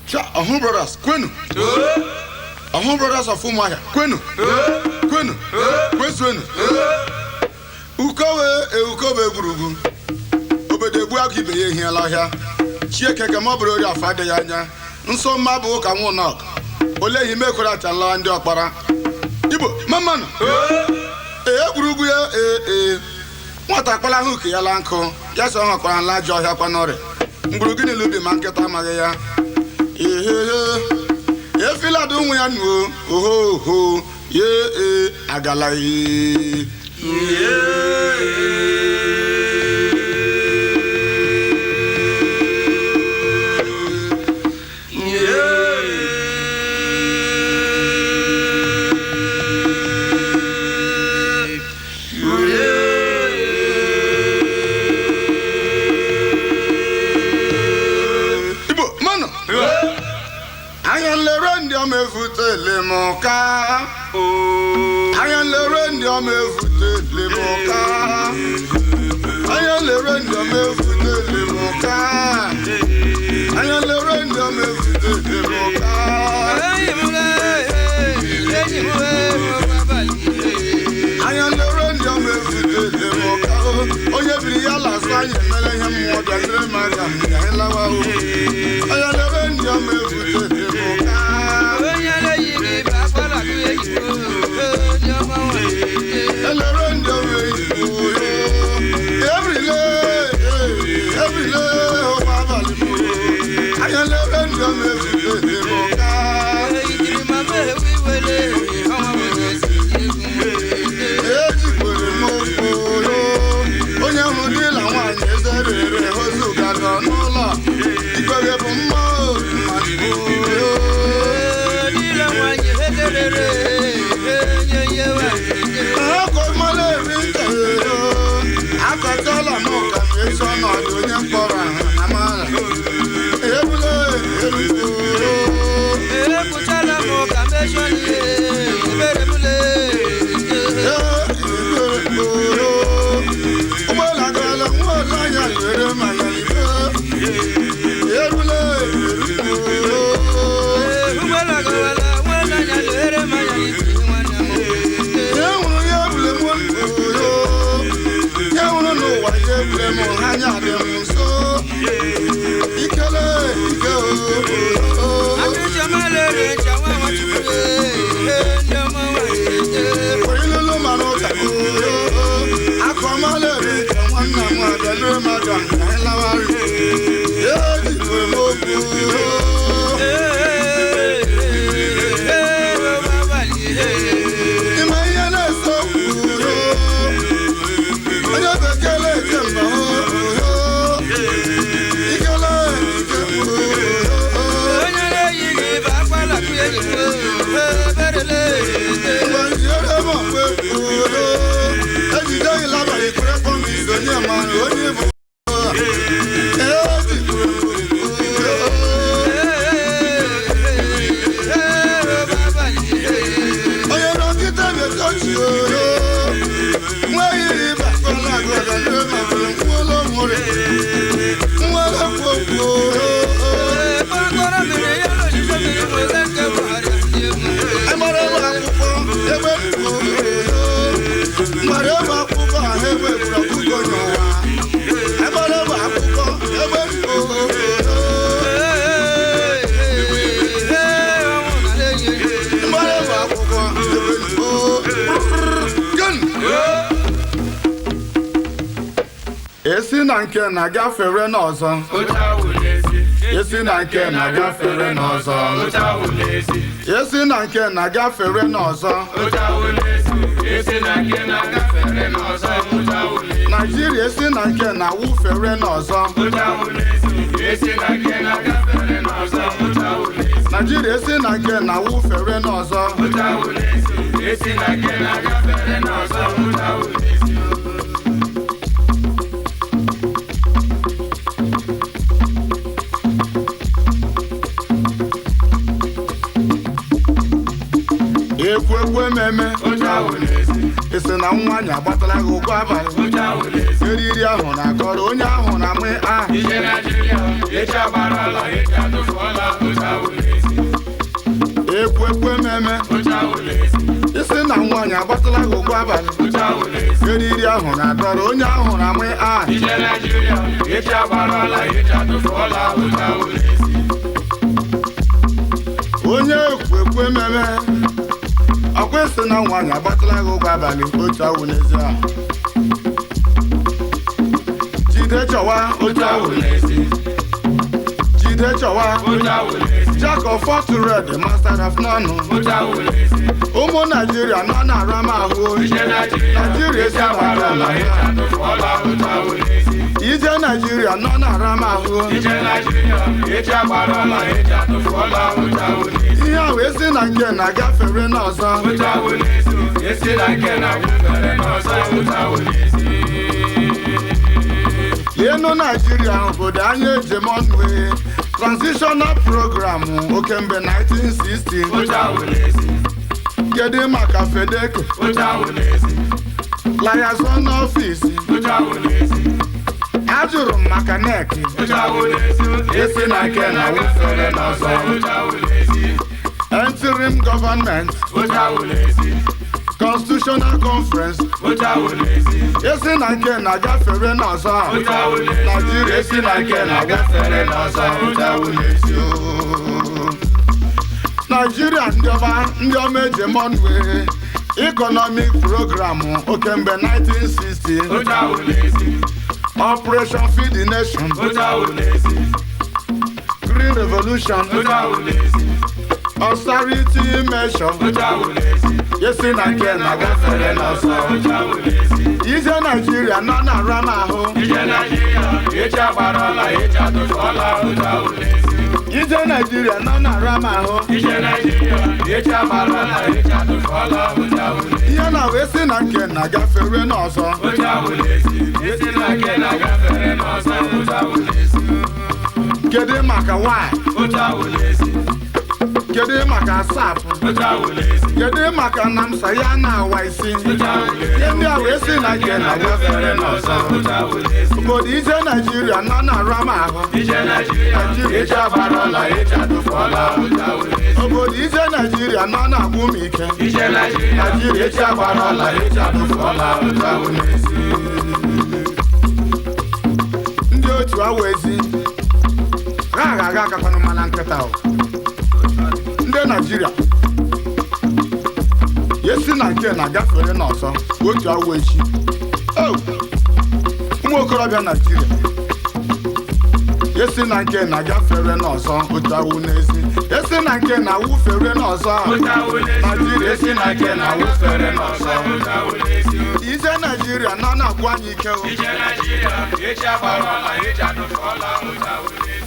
Cha Ọhụ Brothers kwenu. Ọhụ Brothers of Umuahia kwenu. Kwenu. Kwezuenu. Ukowe eukowe egwurugwu. Obodo egbu agụ ibe ya ehiela ọhịa. Chieke ka ma ọ bụrụ ori afọ adịghị anya. Nsọ mma bụ ụka nwụnọk. Olee ihe mekwere achala ndị ọkpara. Igbo mamanụ. Ee egwurugwu ya ee ee. Nwata akpala ahụ ke ya la nkụ. Ya sọ ọ hụkwara nla ajọ ọhịa kwa n'ọrịa. Mgburu gịnị lubi ma nkịta amaghị ya. Ehehe. Efiladu nwa ya nuo ohoho ye e agala ee. Igbo manụ. Anya nlere ndị ọma efutele m ka. Anya nlere ndị ọma efutele m ka. Anya nlere ndị ọma efutele m ka. Anya nlere ndị ọma efutele m ka. Anya nlere ndị ọma efutele m ka. Onye biri ya lasụ anyị emere ihe mmụọ bịa nyere m aka m ka anyị lawa o. Anya nlere ndị ọma efutele m ka. Elere ndị ọma eyiwo ebrile ebrile ụwa abalị m. Anya nlere ndị ọma efutele m ka. Ejikwere m okporo onye hụrụ di na nwaanyị ezerere ozuga nọ n'ụlọ ikwere bụ mma mmadụ. Akọmọlẹ rí tẹ̀lé akọ̀tọ́lá mú kàmí sọ́nà ọ̀dọ̀ onye mkpọrọ ahụ amara ebule erugo. Ụgbọala agala nwa ole anya lere manya ibe erule erugo. Nye hụrụ ya ebule m oyo. Nye hụrụ n'ụwa ya ebule m anya dị m nso. Ikele ike ooo. Ilulu mara ụka ooo. Akọmalere nke nwanna m abịalere m aga m ka anyị lawarị. Ejikwe m okwu ooo. Ime ihe na-ese okwu ooo. Onye bekee na-eche mba ooo. Ikele ike ooo. Ejide gị l'abalị kwere kpọm izu onye mara onye bụ onye dọkịta na-etochi ooo nwa yiri bakọla agọdọ n'ụlọ nwụlọ nwụrụ nwere kwokwo ooo. Amara ebe akwụkwọ ebe mara ebe akwụkwọ ahụ ebe gburu ọkụkọ n'ụwa. Amara ebe akwụkwọ ebe mara ebe akwụkwọ ebe esi na nke na-agafere n'ọzọ. Esi na nke na-agafere n'ọzọ. Esi na nke na-agafere n'ọzọ. Naijiria esi na nke na-awụfere n'ọzọ. Naijiria esi na nke na-awụfere n'ọzọ. Ekwu ekwu ememe. Esi na nwa anyị agbatala gị ụgwọ abalị. Eriri ahụ na-akọrọ onye ahụ na-amị a. Ije Naijiria, echi agbara ọla, echi atụfuola, otu awụ. ememe. Isi na nwaanyị agbatala gị ụgwọ abalị. Eriri ahụ na-adọrọ onye ahụ na-amụ a. Ije Naijiria, echi agbarala, echi atụfuola, oche awụ n'ezi. Onye ekwu ekwu ememe. Ọkwa isi na nwaanyị agbatala gị ụgwọ abalị, otu awụ n'ezi a. Jide chọwa, otu awụ n'ezi. Jide chọwa, oche awụ n'ezi. Jack of all trades, master of none. Oche awụ n'ezi. Ụmụ Naijiria nọ na-ara m ahụ. Ije Naijiria, Naijiria echi agbarala, echi atụfuola, oche awụ n'ezi. Ije Naijiria nọ na-ara m ahụ. Ije Naijiria, echi agbarala, echi atụfuola, oche awụ n'ezi. Ihe ahụ esi na nke na-agafere n'ọzọ. Oche awụ n'ezi, esi na nke na-agafere n'ọzọ, oche awụ n'ezi. Enu Naijiria, obodo anya ejem ọnụ, transitional program okemgbe 1960. Oche awụ n'ezi. Kedu maka FEDECO? Oche awụ n'ezi. Liaison office. Oche awụ n'ezi. Ajụrụ m maka NEC. Oche awụ n'ezi, esi na nke na-agafere n'ọzọ, oche awụ n'ezi. Interim government. Oche awụ n'ezi. Constitutional conference. Oche awụ n'ezi. Esi na nke na-agafere n'ọzọ. Oche awụ n'ezi. Naijiria esi na nke na-agafere n'ọzọ, oche awụ n'ezi. Naijiria, ndị ọma, ndị ọma ejem ọnụ, economic program okemgbe 1960. Oche awụ n'ezi. Operation Feed the Nation. Oche awụ n'ezi. Green Revolution. Oche awụ n'ezi. Austerity measure. Oche awụ n'ezi. Esi na nke na-agafere n'ọzọ. Oche awụ n'ezi. Ije Naijiria nọ na-ara m ahụ. Ije Naijiria, echi agbarala, echi atụfuola, oche awụ n'ezi. Ije Naijiria nọ na-ara m ahụ. Ije Naijiria, echi agbarala, echi atụfuola, oche awụ n'ezi. Ihe na wee si na nke na-agafere n'ọzọ. Oche awụ n'ezi, esi na nke na-agafere n'ọzọ, oche awụ n'ezi. Kedu maka Y? Oche awụ n'ezi. Kedu maka SAP? Oche awụ n'ezi. Kedu maka NAMSA ya na awa isi? Oche awụ n'ezi. Ihe ndị a wee si na nke na-agafere n'ọzọ. Oche awụ n'ezi. Obodo ije Naijiria nọ na-ara m ahụ. Ije Naijiria, echi agbarala, echi atụfuola, oche awụ n'ezi. Obodo ije Naijiria nọ na-agwụ m ike. Ije Naijiria, echi agbarala, echi atụfuola, oche awụ n'ezi. Ndị otu awa ezi ha agha agakwanụ mana nkịta o. Ndị Naijiria esi na nke na-agafere n'ọzọ, otu awa echi. Oh! Ụmụ okorobịa Naijiria esi na nke na-agafere n'ọzọ, otu awụ n'ezi, esi na nke na-awụfere n'ọzọ. Oche awụ n'ezi. Naijiria esi na nke na-awụfere n'ọzọ. Oche awụ n'ezi. Ije Naijiria nọ na-agwụ anyị ike o. Ije Naijiria, echi agbarala, echi atụfuola, oche awụ n'ezi.